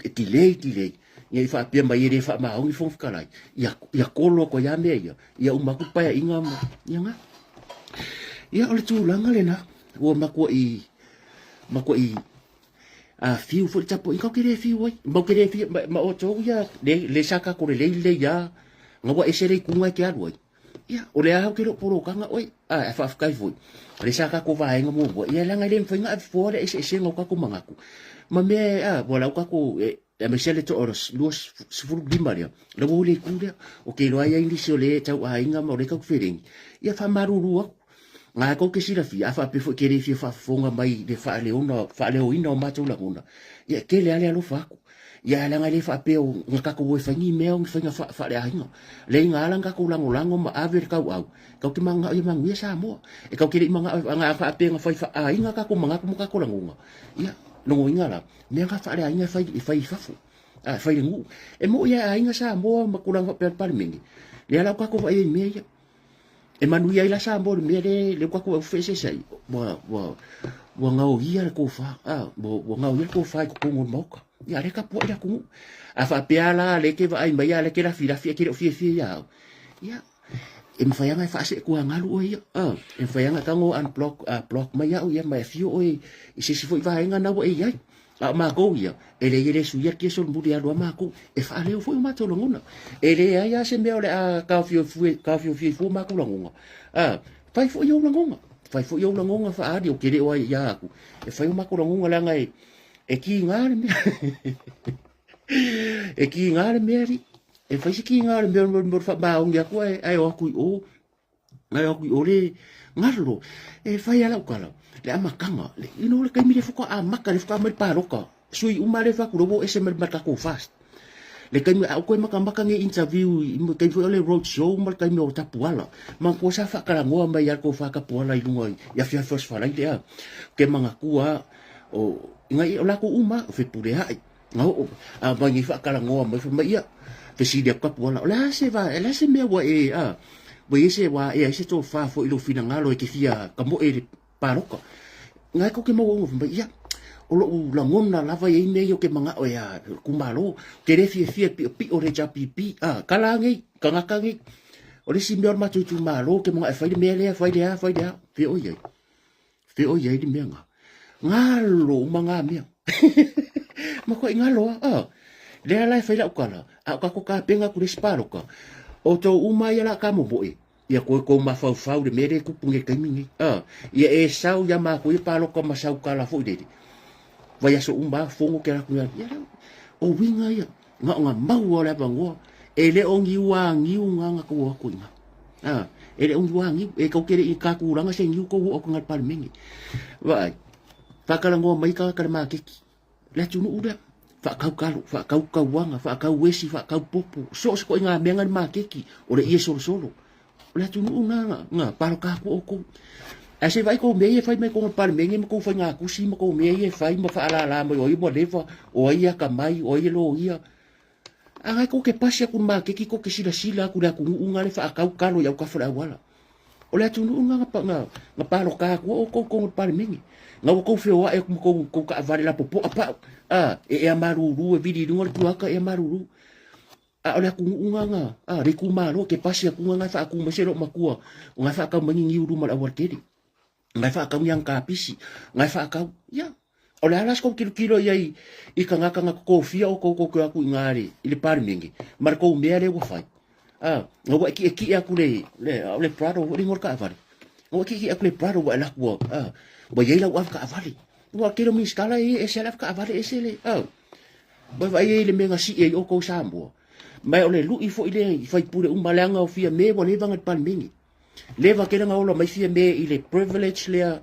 e delay, delay, ina ia faapea mai e le faamaoni le Fofoga Fetalai, ia, ia kolo atu ai lava mea ia, ia uma atu le paeaiga ma, ia na. Ia, o le tulaga lena, ua matuai, matuai fiu foi le tapuaiga, ou te le fiu ai, ma ou te le fia, ma, ma outou ia, le, le sa tatou lelei lelei lava, na ua ese le ituga e te alu ai. Ia, o lea ou te le o polokaga oe. Ae faafetai foi, o lea sa tatou vaega muamua, ia leaga e le mafai ona avefoa le eseesega o tatou manatu ma mea e, a, ua lau tatou, e, aemaise le toa 25 lea, la ua uli itu lea. Ou te iloa e i ai nisi o lea e tau aiga ma o lea e tau fefeleni, ia faamalulu atu. Nga kou ke silafia, a faapea foi ke le fia faafofoga mai i le faaleona, faaleoina o matou lagona, ia e tele lava le alofa atu. Ia leaga e le faapea o na tatou o e fai ni mea o ni faiga faaleaiga. Leai na ala ona tatou lagolago ma ave le tauau, tatou te mananao ia manuia Samoa. E tatou te le i manao a faapea na fai faaaiga tatou manatu ma tatou lagona, ia, logoina la, mea na faaleaiga e fai, e fai i fafo. A, e fai i le nuu. E moi lava e aiga Samoa ma tulaga faapea le Palemene, lea la ua tatou vaai ai i mea ia. E manuia ai la Samoa i le mea lea lea ua tatou feeseeseai ai, ua, ua, ua gaoia le tofa, a, ua, ua gaoia le tofa i totonu o le Maota. Ia, a lea e tapuai le atunuu. A faapea la lea e te vaai mai a lea e te lafilafi ae te le o fiafia ia au, ia, e mafai lava ona e faaseetuagalu oe ia, a, e mafai lava ona tago unblock, block mai au ia ma e afio oe i se isi foi vaega na ua e i ai. A o matou ia, e leai e le suia le kiasolomuli e alu a matou, e faaleo foi o matou lagona. E leai lava se mea o le a taofiofi ai fua matou lagona. A, fai foi ou lagona, fai foi ou lagona faaali, ou te le o ai ia atu, e fai o matou lagona leaga e, e kiga le mea. E kiga le mea alii. E fai se kiga o le mea o le mea o le faamaoni atu ae, ae o atu i o. Ngai aku i ore ngalo e fai ala ukala le amataga le you know le taimi le faatoa amata le faatoa mai le paloka sui uma le fai atu ua ese mai ma le tatou fast le taimi a ou toe matamata nei interview i le taimi foi o le road show ma le taimi o Tapuala manatua sa faatalanoa mai lava le tofa Tapuala i luga i afiafi o Aso Faraile a ke manatua o ngai o latou uma o Fepuleai Na oo a mai nei faatalanoa mai fai mai ia fesili atu Tapuala o le a se va o le a se mea ua e a ua i ai se ua ae ai se tofa foi i lou finagalo e te fia tamoe i le paloka. Na e kou te maua uma fai mai ia o lou lagona lava e i ai mea ia ou te manao e a itumalo ou te le fiafia e piopio le HRPP a tala nei tagata nei o le isi mea o le matou itumalo ou te manao e fai le mea lea fai le a fai le a fea o i ai. Fea o i ai le mea nga? Galo uma ngā mea. Makuai galo a. Ah. Lea la e fai lau tala, a o kako kapenga ku le isi paloka, o tou uma ia la ka momoe, ia koe kou mafaufau le mea lea e kupu nei taimi nei. Ah. Ia e sau ia makou ia paloka ma sau kala foi lele. Vaiaso uma a fono ke laku ia. Ia o winga ia. Nga o nga maua o le avanoa, e le o niu a niu nga nga kou o atu i nga. A, e le o niu a niu, e kou te le i ka tūranga se niu kou o atu nga le palemene. Vaai, whakarangoa mai ka ka le makeki, le atunuu lea, whaakau kalo, whaakau kauanga, whaakau wesi, whaakau popo, so o se koe ngā mea nga le makeki, o le ie solosolo. O le atunuu nga, nga, nga paloka atu oukou. Ae se i vaai kou mea ia e fai mai kou palemene ma kou faiga tusi ma kou mea ia e fai ma faalala mai o ai ua leva, o ai e akamai, o ai e loia. A ngai kou ke pasi atu i le makeki kou ke silasila atu i le atunuu nga le faatau talo i autafa o le auala. O le atunuu nga nga nga paloka atu oukou i totonu o le palemene. Nga ua kou feoai atu ma kou kou taavale lapopoa pau, a e ea malulu e vili i luga o le tuaka e ea malulu. A o le atunuu nga nga, a, le itumalo ke pasi atu nga nga faatu mai se loo matua, o nga faatau mai ni niu luma le aualatele. Nga faatau ni angakapisi, nga faatau, ia. O le a la se kou tilotilo i ai i tagata na totofia outou tou te o atu i ina i le Palemene ma le tou mea lea ua fai. A, na ua e tietie atu le, le, o le Prado foi le igoa o le taavale. Na ua e tietie atu le Prado ua e alu atu ua, a, ua i ai lau avetaavale. Ua tele o Minisita la e i ai e ese lava le avetaavale ese le, a. Ua vaai ai i le mea na sii ai outou Samoa. Ma o le lui foi lea i faipule uma leaga o Fiame ua leva na i le Palemene. Leva tele na ola mai Fiame i le privilege lea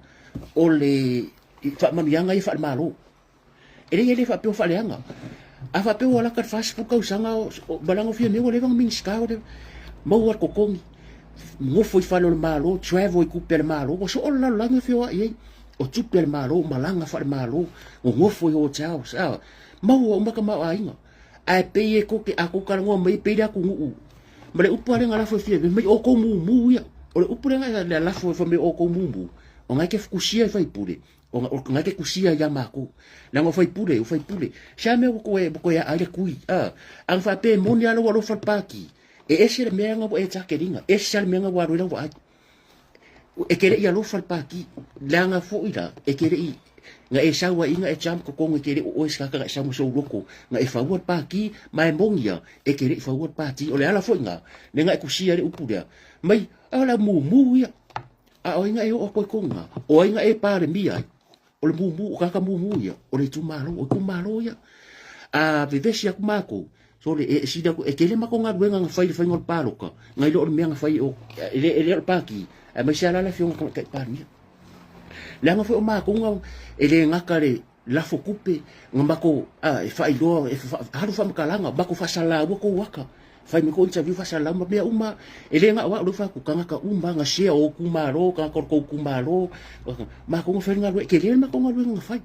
o le faamanuiaga ia faale-Malo. E leai e le faapea o faaleaga. A faapea ua lata le 40 tausaga o malaga o Fiame ua leva na Minisita ua leva maua le totogi, nofo i fale o le Malo, travel i tupe a le Malo, ua soo le lalolagi o feoai ai. O tupe a le Malo, malaga faale-Malo, nonofo i hotels, a maua uma tamaoaiga. Ae pei e kou te, a kou talanoa mai e pei le atunuu ma le upu a lea na lafo e Fiame mai o kou mumu ia. O le upu lea na lafo e fai mai o kou mumu, o na e te fukusia e faipule, o na e te kusia ia makou. Leaga o faipule, o faipule. Se a mea ua koe, ua koe aa ai le kui, a. A na faapea e moni a lou alofa le pāti, e ese le mea na ua e takelina, ese le mea na ua alu ai lau vaai. E te le i alofa le pāti, leaga foi la, e te le i, na e sau ai na e jump totonu e te le o oe se tagata na e sau ma sou loto, na e faua le pāti, ma e moni ia, e te le i faua le pāti. O le ala foi na, lea na e kusia ai le upu lea, mai, a o le au mumu ia, a o ai na e oo atu ai kou na, o ai na e palemia ai, O le mumu, o tagata mumu ia, o le itumalo, o itumalo ia. A vevesi atu matou, sole, e sili atu, e tele matou galuega na fai i le faiga o le paloka, nai lo o le mea na fai o, e le, e le o le pāti, Aemaise lava la le Afioga i le Tamaitai Palemia. Leaga foi o matou na e le gata le lafo tupe na matou e faailoa e alu faamatalaga matou faasalaua tou ata fai mai tou interview faasalalau ma mea uma e le na o au lea ua fai atu tagata uma na share o itumalo tagata o le tou itumalo matou na fai le galuega e tele le matou galuega na fai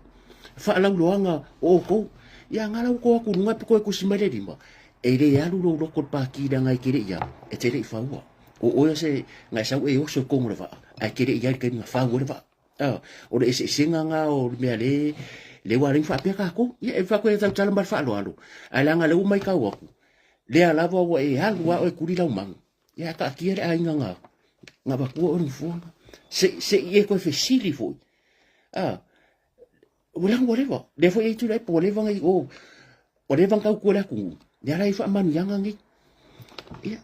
faalauiloaga o outou ia na la ua tou o atu i luga pe toe tusi mai le lima e le alu lou loto i le pati leaga e te le i alu e te le i faua o oe se na e sau e oso i totonu o le vaa ae te le i ai i le taimi na fau ai le vaa. O le eseesega lena o le mea le le ua alai faapea tatou. Ia e fai atu e tautala ma le faaaloalo, ae leaga lea ua matau atu, lea lava ua e alu lava oe e tuli lau manu, ia ae taatia le aiga na na avatua oe i le nofoa lena. Se se i e toe fesili foi, ua leaga ua leva. Lea foi e i Tuilaepa ua leva ona i o, ua leva ona tautua le atunuu, lea la e i ai faamanuiaga nei. Ia,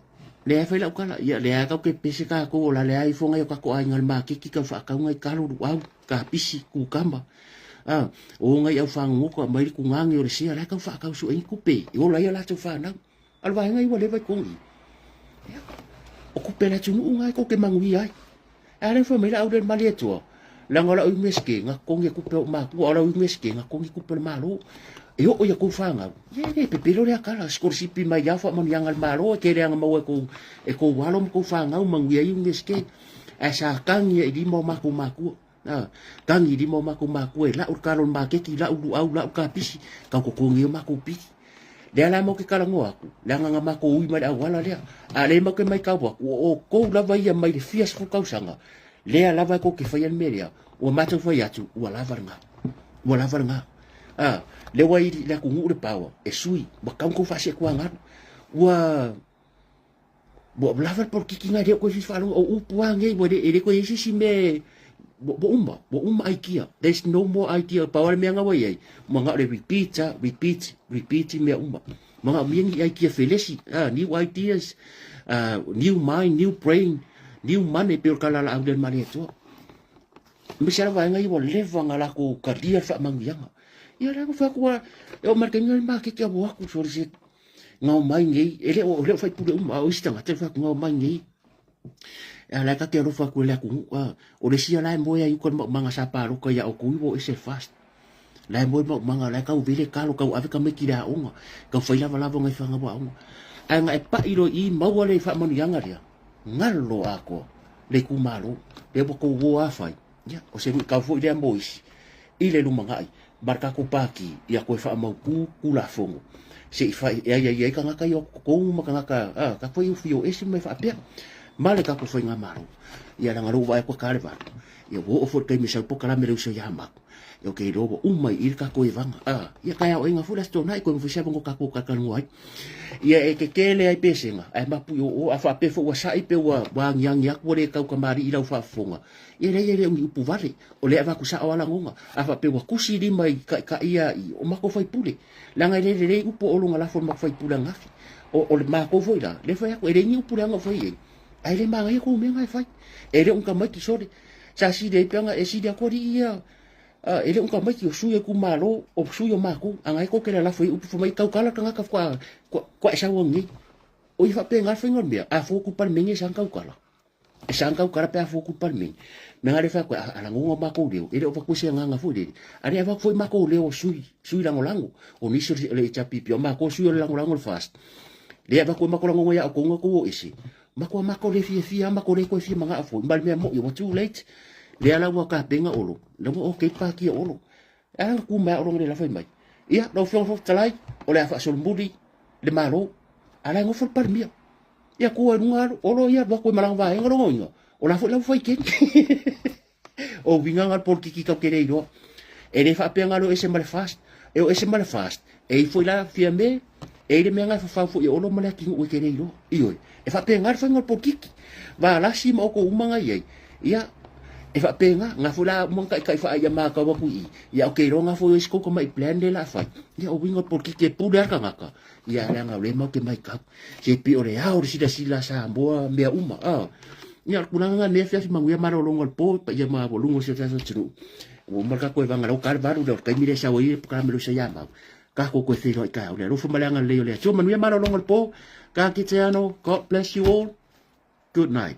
lea e fai lau tala, ia lea lava tatou te pepese tatou o la le a ifo nai o tatou aiga i le maketi tau faatau nai talo, luau, kapisi, kukama, a, o nai au fagogota aumai le tugane o le sea, la e tau faatau sue ai ni tupe e ola ai a latou fanau. A o le vaega ia ua leva i totonu i i. Ia, o tupe a le atunuu lena e tou te manuia ai. A lea fai mai la au le Malietoa, leaga o lau Iunivesite na totogi e tupe a ou matua, o lau Iunivesite na totogi e tupe a le Malo. E oo ia tou fanau, ia e le pepelo lea tala, sikolasipi mai lava faamanuiaga a le Malo e tele lava na maua e tou, e tou alo ma tou fanau manuia ai Iunivesite. Ae sa tagi ai i lima o matou matua. A, tagi i lima o matou matua e lau le talo i le maketi, lau luau, lau kapisi, tau totogi ai o matou pili. Lea la matou te talanoa atu, leaga na matou ui mai le auala lea. A lea matou te matau atu, o outou lava ia mai le fia sefulu tausaga, lea lava e tou te faia le mea lea, ua matou fai atu, ua lava lena. Ua lava lena. A, lea ua i le atunuu le power, e sui, ua tatau ona outou faasee tuagalu. Ua Ua lava le polokiki na e le o toe fia faalogo, o upu lava nei, ua le, e le toe i ai se isi mea e, ua, ua uma, ua uma idea. There's no more idea. Pau lava le mea na ua i ai, ua na o le repeat lava, repeat, repeat mea uma. Manaomia ni idea felesi, new ideas, new mind, new brain, new money, pei o le tala a Laauli a le Malietoa. Aemaise lava vaega ia ua leva ona latou talia le faamanuiaga. Ia lea ua fai atu, e oo mai le taimi lea le maketi a ua o atu sole se Ngao mai nei, e le o, le o faipule uma, a o isi tagata e fai atu ngao mai nei. A la e ta te alofa atu i le atunuu, a, o le isi la e moe ai uka le maumaga sa paloka ia outou i ua ese le fast. La e moe le maumaga, la e tau vele talo, tau ave tamaiti i le aoga, tau fai lavalava nai fanau aoga. Ae na e pai loa i i, maua le faamanuiaga lea, galo atoa le itumalo, lea ua tou o lava fai. Ia, o se luitau foi lea mo isi i le lumanai ma le tatou Pati ia toe faamautu Tulafono se i fai e aiaia ai tagata ia o totonu ma tagata a tatou foi ufi o ese ma mea faapea ma le tatou faigamalo. Ia leaga lea ua vaai atu e ta le valu, ia ua oo foi i le taimi e sau polokalame le uso ia matou, ia ou te iloa ua uma i i le tatou evaga. A, ia taeaoaiga foi le Aso Toonai, toe maua foi se avanoa tatou talatalanoa ai. Ia e tetele ai pesega ae mapu i oo, a faapea foi ua sa'i pe ua agiagi atu ua le tautamalii i lau faafofoga, Ia leai e le o ni upu vale, o lea e avatu sao lava lagona. A faapea ua tusi lima i taitai ia i o matou faipule, leaga e le lelei upu o lona lafo i le matou faipule ananafi. O, o le matou foi la, lea fai atu, e leai ni upu leaga o fai i ai, ae le manaia kou mea na e fai. E le o ni tamaiti sole, sa sili ai pe ana e sili atu alii ia, e le o ni tamaiti o sui o itumalo, o sui o matou, a na e tou te lalafo i ai upu fai mai, tautala le tagata faatoa, faatoa e sau ai nei. O ia faapena le faiga o le mea, a fua atu i le Palemene e sa ona tautala. E sa ona tautala pe a fua atu i le Palemene. Mea na le fai atu ai, a lagona o matou leo, e le o avatua se agaga foi lele, a le avatu foi matou leo o sui, sui lagolago, o nisi o le HRPP, o matou sui o le lagolago o le FAST. Lea e avatu ai matou lagona ia outou na outou o ese, matou a matou le fiafia lava, matou le toe fia manao foi, ma le mea moni, ua too late. Lea la ua tapena Olo, lea ua okay le pati a Olo. E ala ona tu mai Olo na le fai mai. Ia, lau Afioga i le Fofoga Fetalai, o le a faasolomuli le Malo, a la e nofo le Palemia. Ia tu ai luga alu, olo ia alu atu e malaga vaega lona uiga, o la foi la ua fai keni. O uiga na le polokiki tau te le iloa. E le faapea na o ese ma le fast, e o ese ma le fast, e i foi la fia me, e i le mea na e fafau foi e olo ma le atunuu e te le iloa. Ioe, e faapena le faiga o le polokiki. Valasi ma outou uma na i ai, ia, e faapena, na foi la uma na taitai faaia matau atu i i, ia ou te iloa na foi o isi kou tamai plan lea la a fai, ia o uiga o le polokiki e pule lava le tagata, ia leaga o lea matou te matau. Se pei o le ao o le silasila a Samoa mea uma. Ah. Ia, o le tulaga lena i lenei afiafi manuia malologa o le po, paia maualuga o si o tatou atunuu. Ua uma le tatou evaga lau ta le valu lea o le taimi lea e sau ai le polokalame le uso ia mau. Tatou toe feiloai taeao le alofa ma le agalelei o le Atua. Manuia malologa o le po. Ka kite ano. God bless you all. Good night.